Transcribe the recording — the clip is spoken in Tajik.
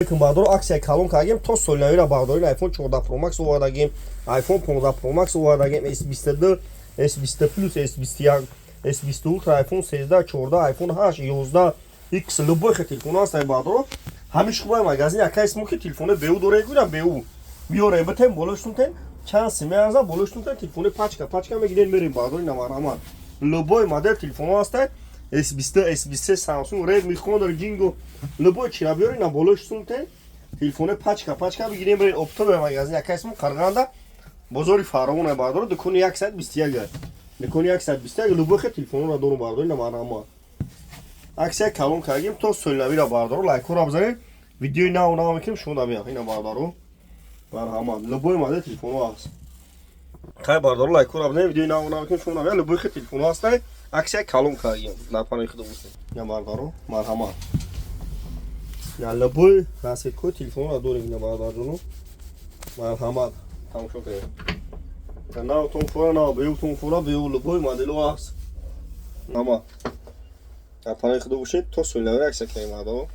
Алейкум, бардоро. Аксия калон кардем то соли навира, бардорин. iPhone 14 Pro Max овардагем, iPhone 15 Pro Max овардагем, S22, S20 Plus, S21, S20 Ultra, iPhone 13, 14, iPhone 8, 11, X, любой хе телефон ҳастем, бардоро. Ҳамин шубаи магазин якай исмо ки телефоне беу доре, гӯям беу биёре битем, болоштунтен чанд си меарза, болоштунтен телефоне пачка пачка мегирем, мерем, бардори. Намарамад, любой модел телефонҳо ҳастанд: S20, S23, Samsung, Redmi, Honor, Jingo, любой чира биёред, на болоштунтен телефоне пачка пачка бигирем, берем. Оптовый магазин якай исмо Қарғанда, бозори Фаровон, бардоро, дукони 121, дукони 121. Любой хе телефонро дорум, бардори, намарамад. Аксия калон кардем то соли навира, бардоро. Лайкҳоро бизанед, видеои нав нав мекунем, шумо набиям. Ина, бардоро, марҳамат, любой модел телефонҳо ҳаст. Хай, бардоро, лайкҳоро бизанед, видеои нав нав мекунем, шумо набиям. Любой хе телефонҳо ҳастанд, аксия калон кардем, дар паноҳи худо бошед. Ина, бардоро, марҳамат, я любой расцветкаи телефонро дорем. Ина, бародарҷоно, марҳамат, тамошо кунед. Навтон фора, нав беутон фора, беу любой модело ҳаст. Нама, дар паноҳи худо бошед, то соли навира аксия кардем, бардоро.